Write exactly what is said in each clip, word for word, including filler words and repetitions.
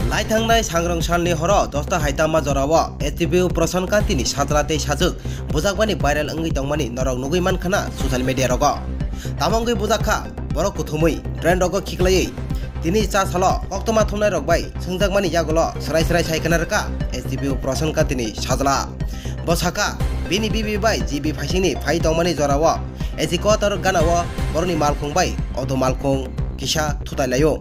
Lai thangnai sangrong salni horo dosta hai tama jorao S D P O Prashan Kanti ni sajla tei sajwk bujakmani viral wngwi tongmani norok nugwi mankha na social media rogo. Tamo wngwi bujakha borok kuthumwi drain rogo khiklaiwi tini cha salo koktwma thumnai rok bai swngjakmani yagulo swrai swrai sai khna rwkha S D P O Prashan Kanti ni sajla. Bo sakha, bini bibi bai G B phaisingni phai tongmani jorao A C quarter ganao borokni malkhung bai auto malkhung kisa thutai laio.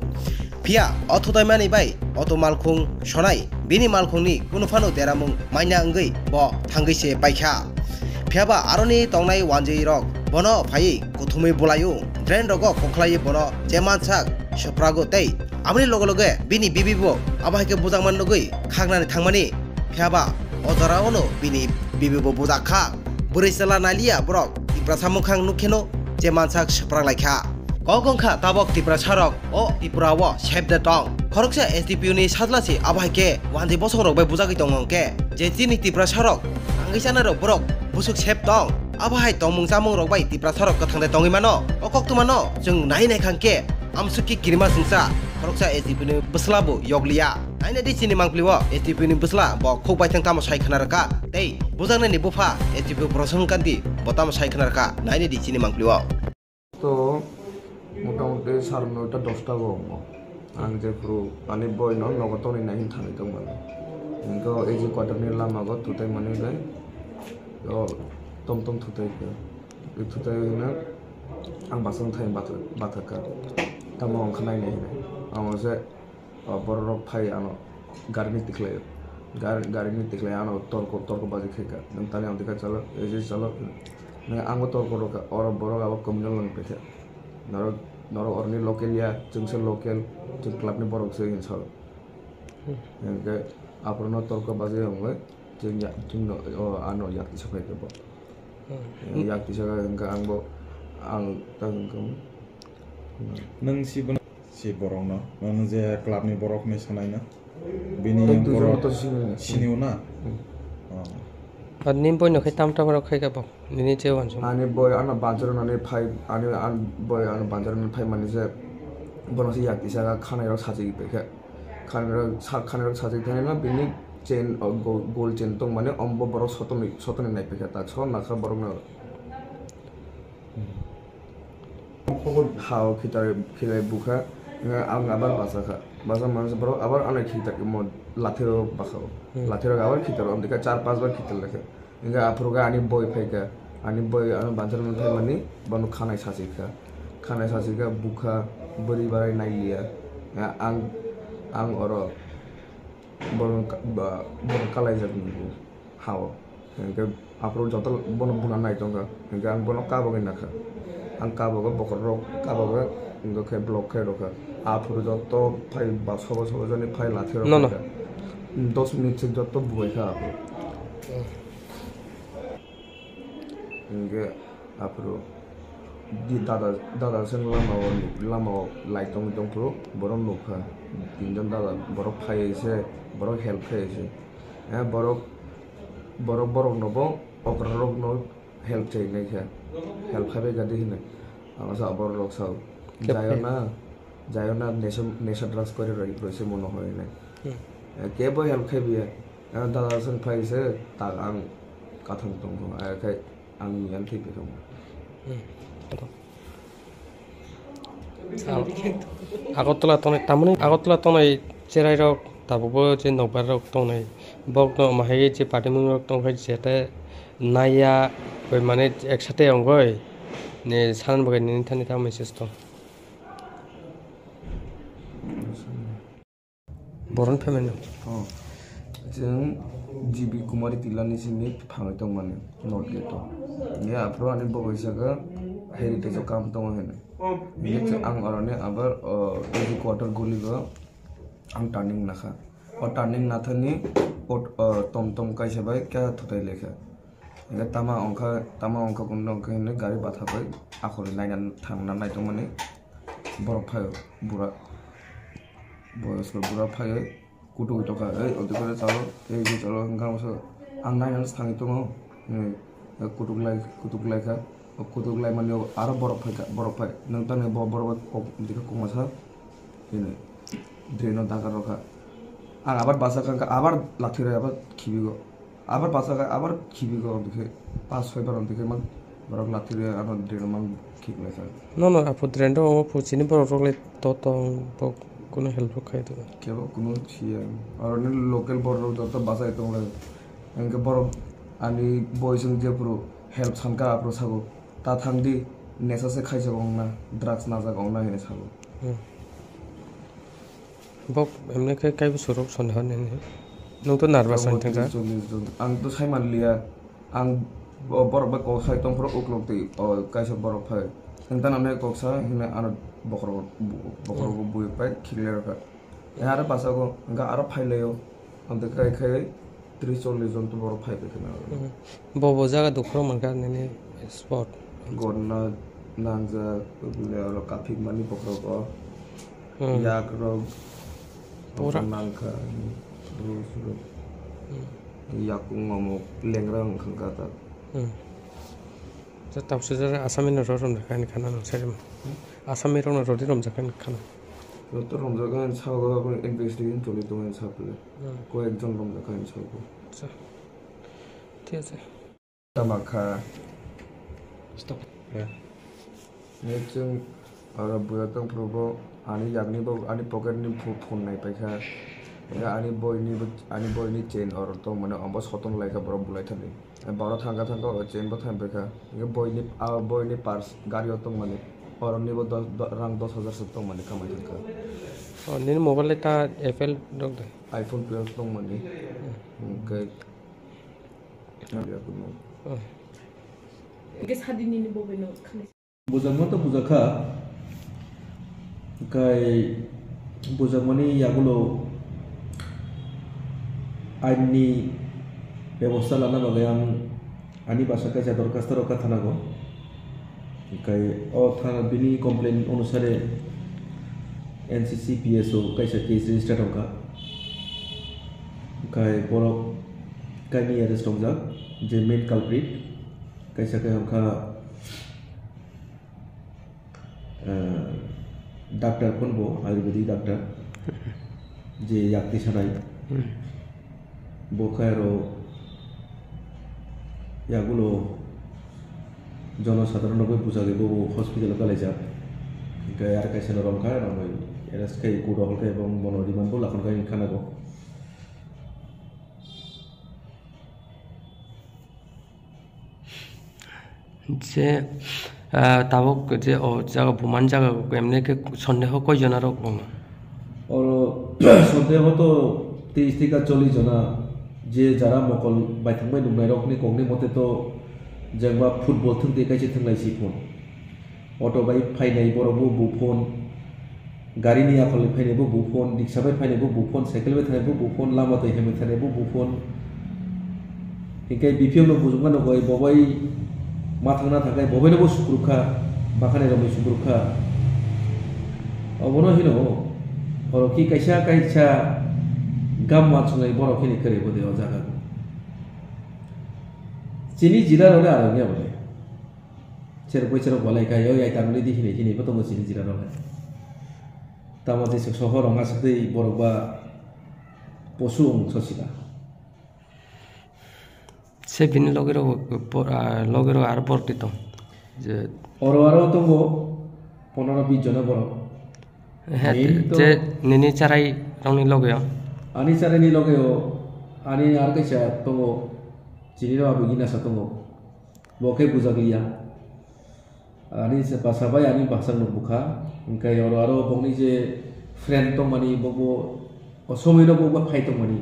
Phiya o thutaimani bai auto malkhung sonai bini malkhungni kunu phano deramung manya wngwi bo thangwi se paikha. Phiyaba aroni tongnai wanjwi rok bono phaiwi kuthumwi bulaio, drain rogo kokhlaiwi bono je mansak swprago tei aboni loge loge bini bibi bo abo hai khe bujakmani nugwi khagnani thangmani. Phiyaba o jorao no bini bibi bo bujak kha. Bwrwi chwla nailiya borok Tiprasa mwkhang nukkheno je mansak swprak lai kha. Kok wng kha tabok Tiprasa rok o Tripura o sep de tong. Khoroksa S D P O ni sajla se abo hai khe wanjwi bosong rok bai bujagwi tongo hwnkhe je chini Tiprasa rok tangwi chanai rok borok busuk sep tong. Abo hai tongmung chamung rok bai Tiprasa rok kwthang de tongwi mano. O koktwma no chwng nai nai kha hwnkhe amsuk khe kirima chwngsa khoroksa S D P O ni bwsla bo yokliya. Naina di chini mangpili o S D P O ni bwsla bo khuk baithang tamo sai khna rwkha tei bujaknai ni bupha S D P O Prashan Kanti bo tamo sai khna rwkha. Naina di chini mangpili o. To motamuti sare noita dosta bo wngo. Ang jephuru ani boy no nogo tonwi nai hin thangwi tongmani. Hwnkhe o A G quarter ni lama go thutai mani bai o tom tom thutai khe. Thutai hwnwi ang basang thai bathak bathak kha. Tamo wngkha nainai hinwi. Amo se O borok rok phai ano gari ni tikhlai, gari, gari ni tikhlai ano torko, torko baji khai kha. Nwng tani ang tikha chalo, eje chalo. Nwng ang bo torko rw kha, oro borok abo communal wng paikha. Norok, norok oroni local ya, chwngsa local, chwng club ni borok se hin salo. Hwnkhe aphuru no torko baji wngwi chwng ya, chwng no, o ano yak tisa phai kha bo. Hmm. Yak tisa kha hwnkhe ang bo, ang ta hwnkhe. Nwng si bono? Si borokno. Nwng je club ni borok hinwi sanai na? Bini borok sini o na? Hmm. Oh. Ar ni boino khe tam tam rok khai ka bo? Nini je wansuk. Ani boy ano banchar nani phai, ani an boy ano banchar nani phai mani je bono se yak tisa kha khanai rok sachi paikha. Khanai rok sa-, khanai rok sachi thani no bini chain, o, go-, gold chain tong mani ombo borok sotoni, sotoni nai paikha ta so nakha borok no. Hao khitar khilai bukha, ang abar basa kha. Basa mansa borok abar anai khitar mo lathiro bakha. Hmm. Lathiro abar khitar, amdika char pas bar khitar lekha. Hingke aphuru khe ani boi phai kha. Ani boi ano banchar mani phai mani bono khanai sachi kha. Khanai sachi kha bukha bwrwi barai nai liya. Ang, ang oro bono ka-, ba, bono kalaijak nungo hao. Hingke aphuru joto bono buna nai tongkha. Hingke ang bono kabogwi nakha. Ang kabogo bokhorok kabogo hingke khe block khe rokha. Aphuru joto phai ba sobo sobo jani phai lathi rok. No, no. Kha. Dos minute se joto buai kha aphuru. Hingke aphuru di dada, dada seng lama o, lama o lai tongwi tongphuru borok nukha. Tinjon dada borok phaiwi se, borok help khaiwi se. Eh, borok, borok, borok no bo okra rok no help chai nai kha. Help khai bai kha di hinwi. Ang sa borok rok sao. Khe jaiyo na, jaiyo na nesa, nesa drugs kori roi, roi se mono hoi nai. Hmm. Eh, kebo help khai biya. Ang dada seng phai se tak ang kathang tong tong. Ai khai ang yan thik tong. Hmm. Agartala tongnai, tamoni Agartala tongnai cherai rok tabukbo je nokbar rok tongnai. Bokno mahai je patimung rok tongkha jete naiya koi mane eksate ongoi. Ne sanan bagai nini thani tamo message tong. Boron family. Oh. Chwng G B Kumari Tila ni simi phangwi tongmani North Gate o. Ye aphuru ani bogwi saka heritage o kam tongo hinwi. Ye chwng ang oroni abar, oh, A G quarter guli go ang turning nakha. O turning nathani o, oh, tom tom kaisa bai khe thutai lekha. Hingke tama ongkha, tama ongkha kunu ongkha hinwi gari batha bai akhorni naina thangna naitongmani borok phaio bura. Boyosko bura phaiwi kutuk tongkha, "Ei, odekhore chalo, ei, je chalo," hingkha ang nainani thangwi tongo. Kutuk lai, kutuk lai kha. O kutuk lai mani aro borok phai kha, borok phai. Nwng tamni bo borok bai kok, bwkha kok masa. Hini drain o dagar rw kha. Ang abar basa kha, abar lathirwi abar khibigo. Abar basa kha, abar khibigo, omo khe pas soi bar omo khe man borok lathirwi ano drain mang khiblaikha. No, no, apo drain do omo phuchini borok rok le to tong, bo kuno help rok khai to. Kebo kuno siya. Aro ni local borok rok joto basa tong lai. Engke borok ani boy song jepro help sanka apro sago. Ta thang di, nesa se khaijak ong na, drugs najak ong na hinwi sago. Hmm. Bok emne khe kaibo surok soni hor nini. Nwng to nervous wng thangkha. Chwng, chwng, ang to sai man liya. Ang bo-, borok bai kok sai tong phuru uklok twi, o, kaisa borok phai. Ang ta namni kok sa hwnwi ano bokhorok, bokhorok bui pai khiklai rwkha. Aro basa go, hwnkhe aro phai laio. Ang to khai khai tris chollis jon to borok phai pai kheno. Hmm. Bo bo jaga dukhu rok mankha nini spot. Gorna nangjak, oro kaphik mani bokhorok o. Hmm. Yak rok pura nangkha, rus rok. Hmm. Yakung mamuk lengra wngkha ta. Hmm. Je tabuk se jara Asami no rw romjakha ani khana nang sai rwma. Hmm? Asami rok no rw di romjakha ani khana. Joto romjakha ani sago, abo investigation choli tongo ani sago. Hmm. Koyek jon romjakha ani sago. Acha. Thik ache. Tama kha. Stop. Ya. Ni chwng oro buya tong phuru bo ani yakni bo ani pocket ni pho-, phone nai paikha. Ya ani boy ni bo, ani boy ni chain oro tong mane ombo soton lai kha borok bulai thani. Borok thangkha thangkha o chain bo thang paikha. Hingke boy ni, ah, boy ni purse gari o tong mani. Oro ni bo dos, do-, rang dos hajar se tong mani kamai thangkha. O, nini mobile le ta Apple rok de? iPhone twelve tong mani. Hmm. Hingke Hwnkhe sadi nini bobino khani. Bujakma to bujakha, kai bujakmani yagulo ain ni bebosta lana bagwi ang ani bwsa kaisa dorkhasto rwkha thana go. Kai o thana bini complain onusare N C C P S O kaisa case register wngkha. Kai borok kaini arrest wngjak, je main culprit, kaisa khe wngkha, eh, doctor phano bo, ayurvedic doctor, je yak tisanai. Hmm. Bo khe aro yagulo jono sadharon rokbai bujagwi bo hospital o kalaijak. Hwnkhe aro kaisa no romkha, romwi arrest khai court o hol khe bo bono remand bo lakhon khai khana go. Je, ah, tabuk je o jaga buman jaga emne khe sondeho koi jona rok tongo? Oro sondeho to tris thika chollis jona, je jara mokol baithang bai nuknai rokni kokni mote to jengba football thwng twi kaisa thwnglai si phun. Auto bai phainai borok bo buphon, gari ni akhol ni phainai bo buphon, riksa bai phainai bo buphon, cycle bai thanai bo buphon, lama twi hemwi thanai bo buphon. Hinkhe B P O no bujukma nugwi bo bai ma thangna thangkhe bo bai no bo sukruk kha, bakhani romwi sukruk kha. Obono hino oro ki kaisa kaisa gam wansuknai borok hini kwrwi bo de o jaga. Chini jila rok le aro wngya bo de. Cherok bai cherok walai khai, o yai tangnai di hinwi hinwi bo tongo chini jila rok hai. Tamo tei se sohor rok aswk tei borok ba posu wng sosi ba. Se bini logi rok, por-, ah, logi rok aro borok twi tong. Je oro aro tongo pondro bis jona borok. He, main to je nini charai rokni logi o? Ani charai ni logi o, ani aro kaisa tongo, chini rok abo gina sa tongo. Bo khe bujak liya. Ani se bwsa bai ani bwsakno bukha. Hwnkhe oro aro bokni je friend tongmani, bokbo o somoino bokbo phai tongmani.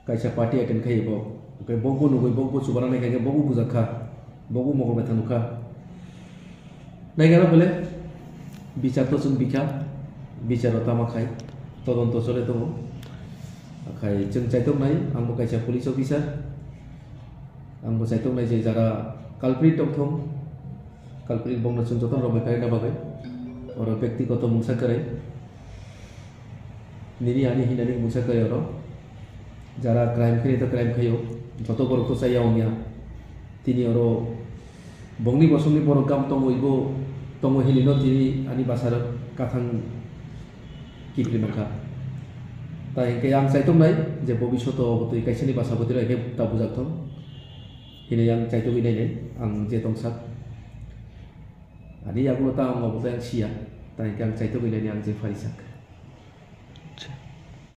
Kaisa party attend khai bo. Hwnkhe bokbo nugwi bokbo chubana nai kha khe bokbo bujak kha. Bokbo mokol bai thang nukha. Naikhe ano bole bichar to chwng bikha. Bicharo tama khai. Todonto chole tongo. Khai chwng chaitok nai, angbo kaisa police officer. Ang bo saitok nai je jara culprit tongthong, culprit bongno chwng jotono rwbai kaina bagwi. Oro bektigoto mungsa kwrwi. Nini ani hinani mungsa kwrwi oro. Jara crime khaini to crime khaio. Joto borok to chaya wngya. Tini oro bongni bosongni borok gam tongo ibo tongo hinino tini ani bwsarok kathang kiphilwi mankha. Tai hingke ang chaitok nai je bobisoto botwi kaisani basa botwi rok khe ta bujak thong. Hini ang chaitok nai nai ang je tongsak. Ani yagulo ta ang obo tai ang siya. Tai hingke ang chaitok nai nai ang je pharisak.